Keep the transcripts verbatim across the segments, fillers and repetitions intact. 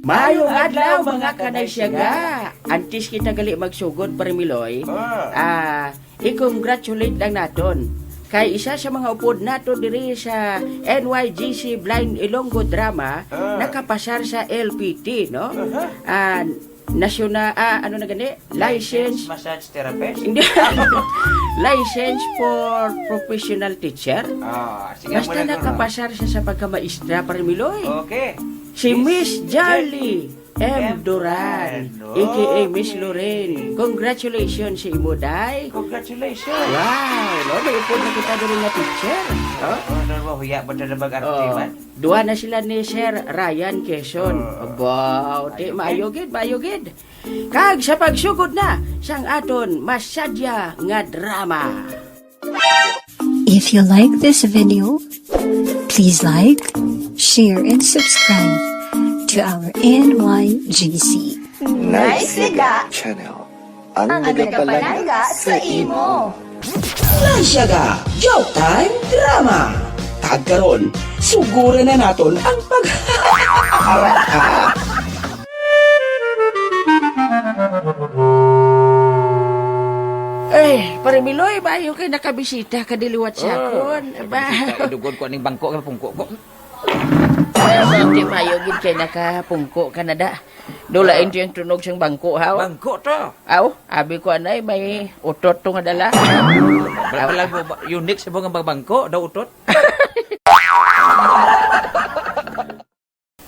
Mayong adlaw, mga kanay siyaga. Antes kita gali magsugod, Pare Miloy, Ah. ah, i-congratulate lang naton. Kay isa sa mga upod nato diri sa N Y G C Blind Ilonggo Drama, Ah. nakapasar sa L P T, no? Aha. Ah, nasyona-, ah, ano na gani? License. Massage therapist? Hindi. License for professional teacher. Ah, sige, Basta muna ko, no? nakapasar siya sa pagkamaestra, Pare Miloy. Okay. Si Miss Miss Jarly Jarly M. M. Duran, Duran, A K A Miss okay. Lorraine. Congratulations sa imo, day. Congratulations. Wow, no? May upod na kita diri nga teacher. Oh, ano mo, huya mo na naman, arte Oh, man? duha na sila ni Sir Ryan Quezon. Oh. Abaw, di, Ayok, maayo eh. gid, maayo gid. Kag sa pagsugod na sang aton masadya nga drama. If you like this video, please like, share, and subscribe to our N Y G C. Nice Liga Channel. Ang Ang nagapalangga nagapalangga sa sa imo. Nice Liga Joke Time Drama. Kag karon, suguran na naton ang pag- Ay, Pare Miloy, maayo kay nakabisita ka diliwat sa Ah, akon. Ba? nakabisita, idugon ko aning bangko, kay mapungko ko. Ay, ba, di maayo gid kay nakapungko ka na da. Dulain Ah. to yung tunog sang bangko, haw? Bangko to. Aw, abi ko anay, may utot to nga dala. Wala, wala mo ba, unique sa mga bangko, daw utot.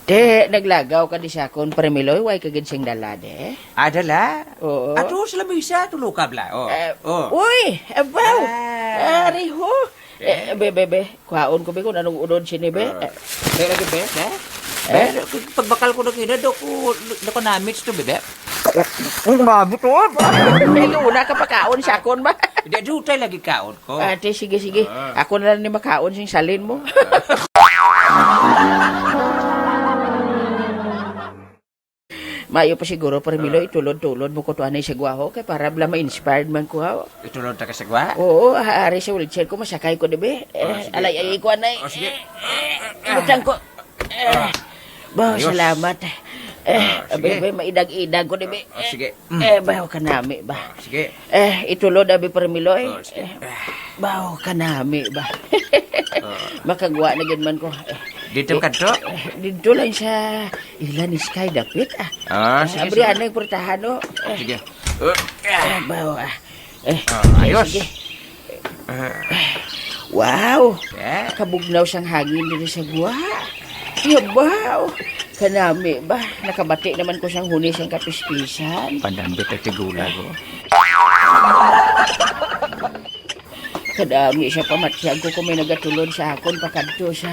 Te, naglagaw ka di sa akon, Pare Miloy, way ka gid sing dala, de? Ah, dala? Oo. Ato sa lamisa, tulo ka bla. Oh. Eh, Oh. uy, abaw. Ah. Ari ho. Eh. Eh, be, be, be, kuhaon ko, be, kung anong unod sini, be. Ah. Eh. Be, lagi, be, be. Eh? Be, pagbakal ko na kina, do ko, do ko namits to, be, be. Ang mabot, oh. Ay, una ka pakaon sa akon ba? Hindi, dutay lagi kaon ko. Ah, te, sige, sige. Ah. Ako na lang ni makaon sing salin mo. Mayo pa siguro, Pare Milo, Ah. itulod-tulod mo ko to anay sa gwaho, kay para bala ma-inspired man ko, ha. Itulod ta ka sa gwa? Oo, ha, ari sa wheelchair ko, masakay ko, dibi? Eh, Ah, sige. alay, ay, ko anay. Ah, sige. Eh, eh, Ah. butang ko. Eh, Ah. baw, Ayos. salamat. Eh, Ah, abay, sige. abay, maidag-idag ko, dibi? Ah, sige. Mm. Eh, baw, kanami ba? Ah, sige. Eh, itulod, abi, Pare Milo, eh. Ah, sige. Eh, baw, kanami ba? Ah. Makagwa na gid man ko. Eh, Dito eh, ka to? eh, dito lang sa ila ni Sky dapit, ah. Ah, Eh, sige, abrihan sige. na yung portahan, no? Eh, Sige. Eh, baw, ah. Eh, Ah, eh, ayos. sige. Ah. Wow! Eh? Kabugnaw sang hangin diri sa guwa. Yabaw! Kanami ba? Nakabati naman ko sang huni sang kapispisan. Pandambit ang tigulang ko. Kadami sa pamatyag ko kung may nagatulod sa akon pakadto sa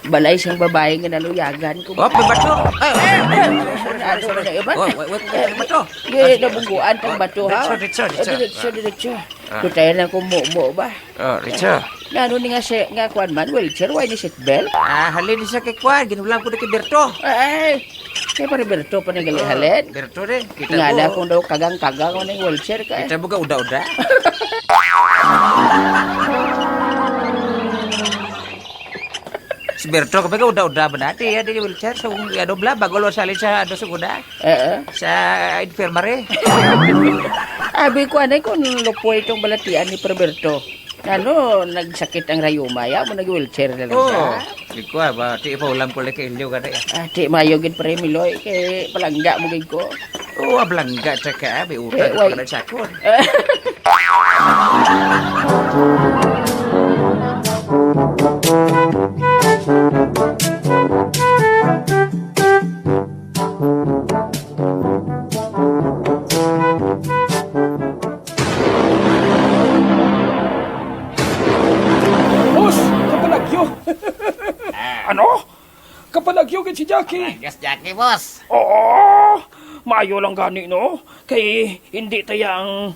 balay sang babae nga naluyagan ko. Oh, may bato! Ay, oh, Eh, eh, eh, sorry, sorry, ano sorry. na iban? Oh, wait, wait, wait, may bato. Ye, Ah, sige. nabungguan pang Oh, bato, ha? diretso, diretso, Eh, diretso. diretso, diretso. Ah. Tutay lang kung mumo ba? Oh, Richard. Nga ano ni nga si, nga kwan man, wheelchair, why ni seatbelt? Ah, halin ni sa kay kwan, ginulang ko na kay Berto. Ay, kay pare Berto pa ni gali Oh, halin. Berto rin. Kita Nga mo. na kung daw kagang-kagang mo ning wheelchair ka. Kita mo ka uda-uda. Si Berto, kapag uda-uda ba natin, yan yung wheelchair, sa kung ano bla, bago lo salin sa ano sa una, Oo. sa infirmary. Abi ko anay kung lupoy itong balatian ni Perberto. Ano, nagsakit ang rayuma, ya mo nag-wheelchair na lang Oo. siya. Di ko, ah, ba, ti pa ulam ko lang kay Elio ka na, eh. Ah, ti mayo gid, Pre Miloy, kay palangga mo gid ko. Oo, ablangga ta ka, may utang Eh, ka wait. pa na sa akon. Boss, kapalagyo. Ah. Ano? Kapalagyo gid si Jackie. Yes, Jackie, boss. Oo, maayo lang gani, no? Kay hindi taya ang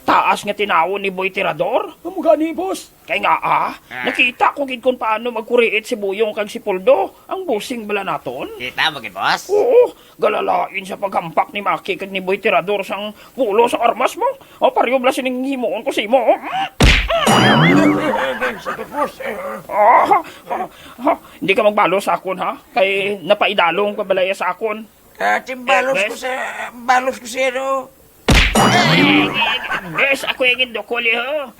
taas nga tinawon ni Boy Tirador. Amo gani, boss. Kay nga, ah, Ah. nakita ko gid kung paano magkuriit si Buyong kag si Poldo, ang bossing bala naton. Kita mo gid, boss? Oo, galalain sa paghampak ni Maki kag ni Boy Tirador sang pulo sang armas mo. O, pareho bala sining himuon ko sa imo. Sakit, boss. Ah, ah, ah, hindi ka magbalo sa akon, ha? Kay napaidalong ka balaya sa akon. Ati, balos ko sa, balos ko sa, ano? Bes, ako yung indukol, eh, ho.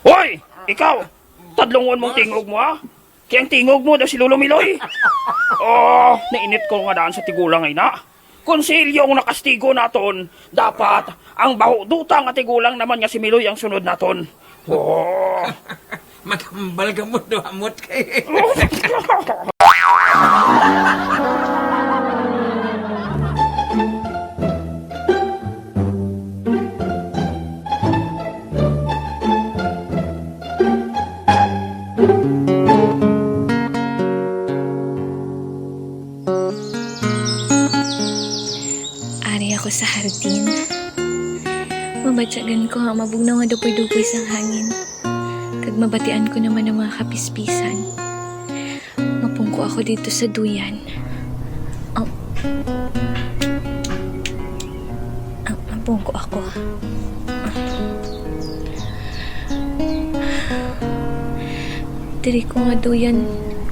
Hoy! Ikaw! Tadlungon mong tingog mo, ha? Kay ang tingog mo daw si Lolo Miloy. Oh, nainit ko nga daan sa tigulang ay na. Kung si Ilyong nakastigo naton, dapat ang baho duta nga tigulang naman nga si Miloy ang sunod naton. Oh. Matambal ka mo, duhamot kay. Ari ako sa hardin. Mabatyagan ko ang mabugnaw nga dupoy-dupoy sang hangin, kag mabatian ko naman ang mga kapispisan. Mapungko ako dito sa duyan. Ang, ang, mapungko ako. Diri ko nga duyan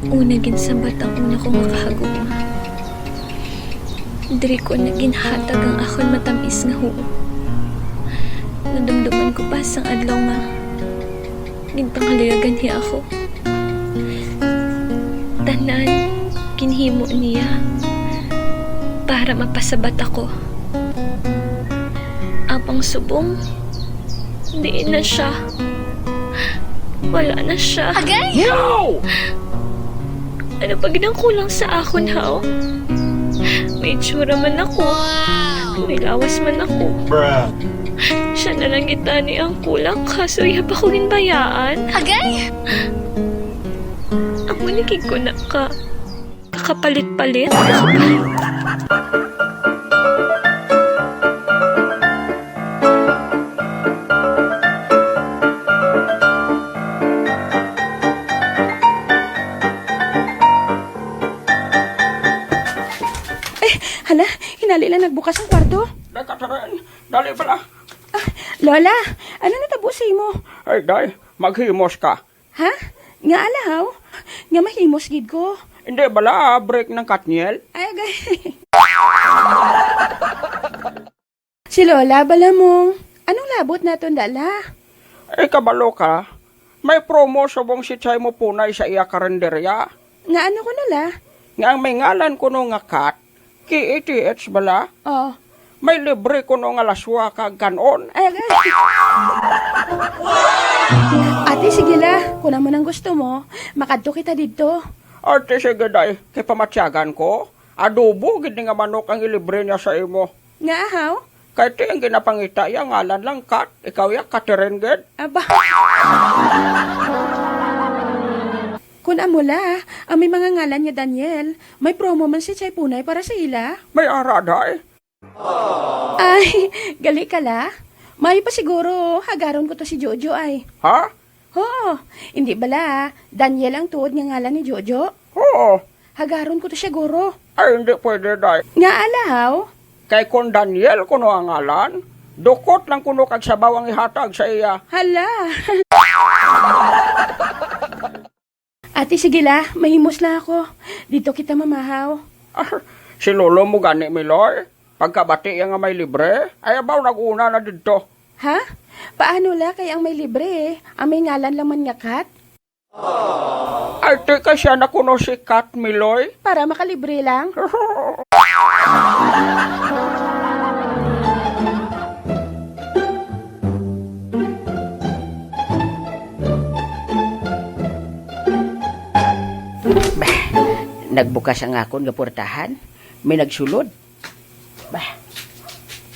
una ginsabat ang una ko nga kahaguma. Diri ko na ginhatag ang akon matamis nga huo. Nadumduman ko pa sang adlaw nga ginpangalayagan niya ako. Tanan ginhimo niya para mapasabat ako. Apang subong, diin na siya. Wala na siya. Agay! No! Ano pa gid ang kulang sa akon, haw? May itsura man ako. May lawas man ako. Bruh. Siya na lang gid tani ang kulang, kaso iya pa ko ginbayaan. Agay! Amo ni gid ko na ka. Kakapalit-palit. Eh, hala, hinali lang nagbukas ang kwarto. Dali ka, Karen. Dali pala. Ah, Lola, ano natabo sa imo? Ay, day, maghimos ka. Ha? Nga alahaw? Nga mahimos gid ko. Hindi bala, break ng Katniel? Ay, agay. Si Lola, bala mo. Anong labot naton, dala? Ay, kabalo ka. May promo subong si Chay mo punay sa iya karinderya. Nga ano ko, Lola? Nga ang may ngalan kuno nga Kat, K A T H bala? Oh. May libre kuno nga laswa kag kanon. Ay, agay. Ate, sige la. Kung amo nang gusto mo, makadto kita didto. Ate, sige, day. Kay pamatyagan ko, adobo gid ni nga manok ang ilibre niya sa imo. Nga ahaw? Kay ti ang ginapangita iya, ngalan lang Kat. Ikaw ya, Catherine gid. Aba. Kun amo la, ang may mga ngalan nga Daniel, may promo man si Chay Punay para sa ila. May ara, day. Ay, gali ka la. Maayo pa siguro, hagaron ko to si Jojo ay. Ha? Oo, hindi bala, Daniel ang tuod nga ngalan ni Jojo? Oo. Hagaron ko to siya, guro. Ay, hindi pwede, day. Nga alahaw? Kay kon Daniel kuno ang ngalan, dukot lang kuno kag sabaw ang ihatag sa iya. Hala. Ate, sige la, mahimos lang ako. Dito kita mamahaw. Ah, si lolo mo gani, Miloy? Pagkabati iya nga may libre, ay abaw nag-una na didto. Ha? Paano la kay ang may libre, ang may ngalan lang man nga Kat? Ay, ti kay siya na kuno si Kat, Miloy? Para makalibre lang? Bah, nagbukas ang akon nga portahan. May nagsulod. Bah.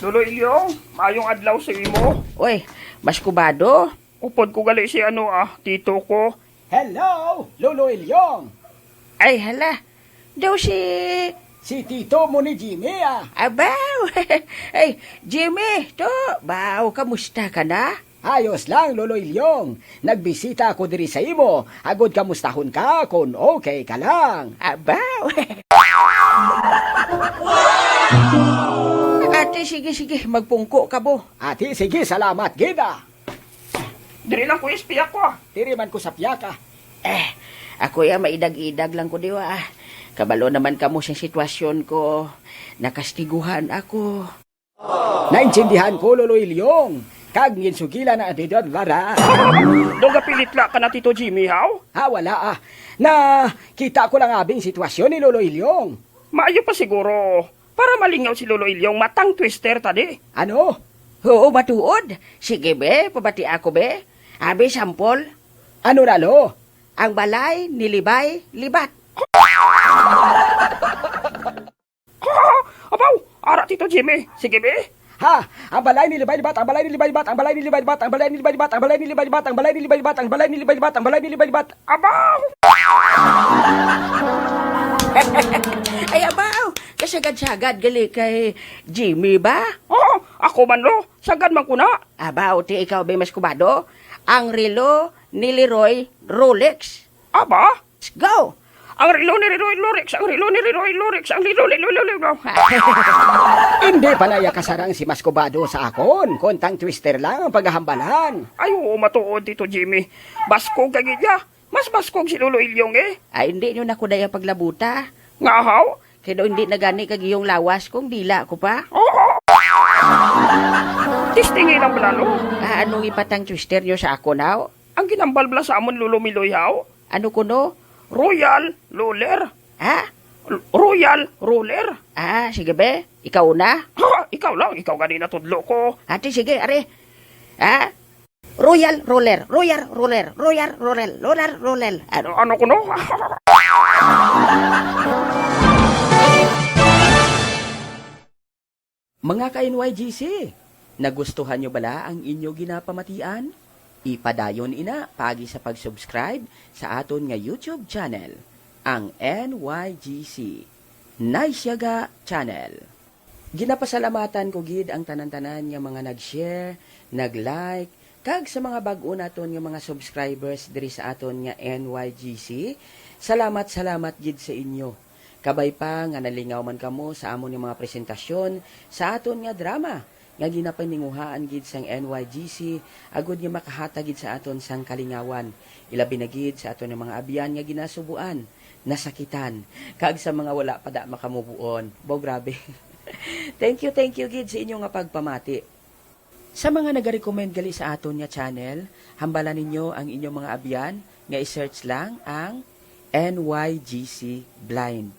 Lolo Ilyong, maayong adlaw sa imo. Oy, mas kubado. Upod ko gali si ano, ah, tito ko. Hello, Lolo Ilyong. Ay, hala. Daw si Si tito mo ni Jimmy, ah. Abaw! Ay, Jimmy, to, baw, kamusta ka na? Ayos lang, Lolo Ilyong. Nagbisita ako diri sa imo, agod kamustahon ka kon okay ka lang. Abaw! Ate, sige, sige, magpungko ka, bo. Ate, sige, salamat gid, ah. Diri lang ko sa piyaka. Diri man ko sa piyaka. Eh, ako ya, maidag-idag lang ko diwa. Kabalo naman kamo sa sitwasyon ko. Nakastiguhan ako. Naintindihan ko, Lolo Ilyong. Kag ginsugilan na didadara. Daw gapilit la ka na, Tito Jimmy, haw? Ha, wala, ah. Nakita ko lang abi ang sitwasyon ni Lolo Ilyong. Maayo pa siguro para malingaw si Lolo Ilyong, matang twister ta di. Ano? Oo, matuod. Sige, be, pabati ako, be. Abi, sampol. Ano na, lo? Ang balay ni Libay Libat. Abaw! Ara, Tito Jimmy. Sige, be. Ha? Ang balay ni Libay Libat, ang balay ni Libay Libat, ang balay ni Libay Libat, ang balay ni Libay Libat, ang balay ni Libay Libat, ang balay ni Libay Libat, ang balay ni Libay Libat. Abaw! Ay, abaw! Kasagad-sagad gali kay Jimmy ba? Oo, ako man, lo. Sagad man ko na. Abaw, ti ikaw, be, mas kubado? Ang relo ni Leroy Rolex. Aba? Go! Ang relo ni Leroy Rolex, ang relo ni Leroy Rolex, ang relo ni Leroy Rolex. Hindi pa naya kasarang si Maskobado sa akon, kon tang twister lang ang paghahambalan. Ay, oo, matuod, Tito Jimmy. Baskog ka gid ya. Mas baskog si Lolo Ilyong, eh. Ay, hindi nyo na ko daya paglabuta. Nga, haw? Kay daw hindi na gani kag iyong lawas kung dila ko pa. Oo. Testingi lang bala, lo. Ah, anong ipatang twister nyo sa akon, haw? Ang ginambal bala sa amon, Lolo Miloy, haw? Ano kuno? Royal Roller. Ha? L-, Royal Roller. Ah, sige, be. Ikaw na? Ha? Ikaw lang, ikaw gani na tudlo ko. Ate, sige, are. Ha? Royal Roller, Royal Roller, Royal Roller, Royal Roller. Ano? Ano kuno? Mga ka-N Y G C, nagustuhan nyo bala ang inyo ginapamatian? Ipadayon ina paagi sa pag-subscribe sa aton nga YouTube channel, ang N Y G C Nice Yaga Channel. Ginapasalamatan ko gid ang tanan-tanan nga mga nag-share, nag-like, kag sa mga bag-o naton nga mga subscribers diri sa aton nga N Y G C. Salamat, salamat gid sa inyo. Kabay pa nga nalingaw man kamo sa amon nga mga presentasyon sa aton nga drama nga ginapaninguhaan gid sang N Y G C agud nga makahatag gid sa aton sang kalingawan, ilabi na gid sa aton nga mga abyan nga ginasubuan, nasakitan, kag sa mga wala pa da makamubuon. Baw, grabe. Thank you, thank you gid sa inyo nga pagpamati. Sa mga nagarecommend gali sa aton nga channel, hambala ninyo ang inyong mga abyan nga i-search lang ang N Y G C Blind.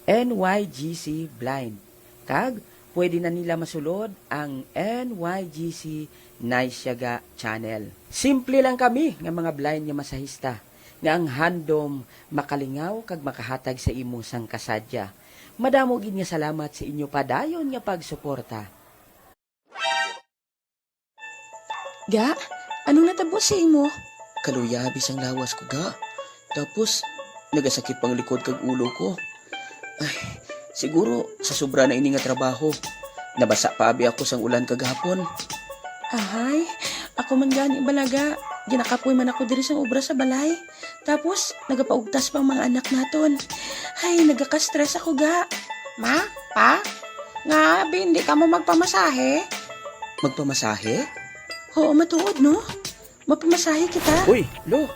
N Y G C Blind. Kag pwede na nila masulod ang N Y G C Nice Yaga Channel. Simple lang kami nga mga blind nga masahista nga ang handom makalingaw kag makahatag sa imo sang kasadya. Madamo gid nga salamat sa inyo padayon nga pagsuporta. Ga, anong natabo sa imo? Kaluya abi sang lawas ko, ga. Tapos, nagasakit pang likod kag ulo ko. Ay, siguro sa sobra na ini nga trabaho. Nabasa pa abi ako sang ulan kagahapon. Ahay, ako man gani bala, ga. Ginakapoy man ako diri sang obra sa balay. Tapos, nagapaugtas pa ang mga anak naton. Ay, nagaka-stress ako, ga. Ma? Pa? Nga, abi, hindi ka mo magpamasahe? Magpamasahe? Oo, matuod, no? Mapamasahe kita. Uy, Lo,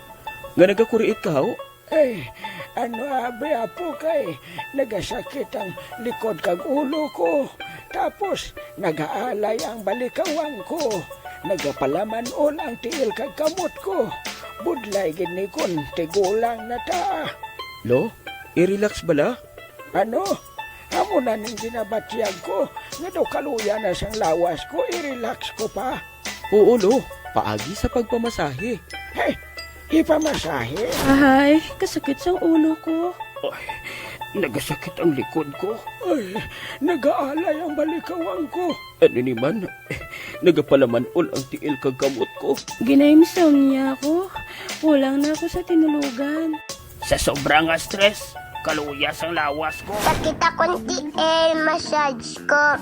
nga nagakuriit ka, ho? Ay, ano abi, apo, kay nagasakit ang likod kag ulo ko. Tapos, nagaalay ang balikawang ko. Nagapalaman-ol ang tiil kag kamot ko. Budlay gid ni kon tigulang na ta. Lo, i-relax bala? Ano? Amo na ning ginabatyag ko, nga daw kaluya na sang lawas ko, i-relax ko pa. Oo, Lo. Paagi sa pagpamasahe. Hey, ipamasahe? Ahay, kasakit sang ulo ko. Ay, nagasakit ang likod ko. Ay, nagaalay ang balikawang ko. Ano ni man? Nagapalaman-ol ang tiil kag kamot ko. Ginaimsomnia ko. Kulang na ako sa tinulugan. Sa sobra nga stress, kaluya sang lawas ko. Sakit akong tiil, massage ko.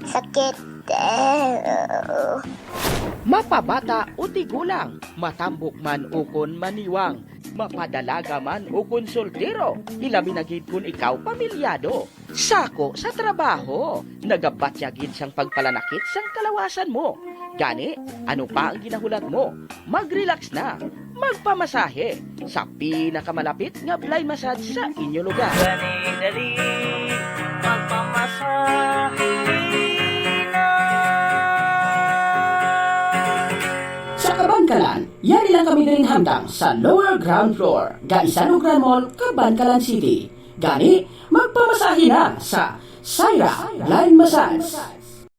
Sakit. Eh, oo. Mapabata o tigulang, matambok man ukon maniwang, mapadalaga man ukon soltero, ilabi na gid kon ikaw pamilyado. Sako sa trabaho, nagabatya gid sang pagpalanakit sang kalawasan mo. Gani, ano pa ang ginahulat mo? Mag-relax na. pagpamasahe sa pinakamalapit nga blind massage sa inyo lugar. Dali-dali, magpamasahe na. Sa Kabankalan, yari lang kami diri hamtang sa lower ground floor, Gaisan ug Grand Mall, Kabankalan City. Gani, magpamasahe na sa Syra Blind Massage.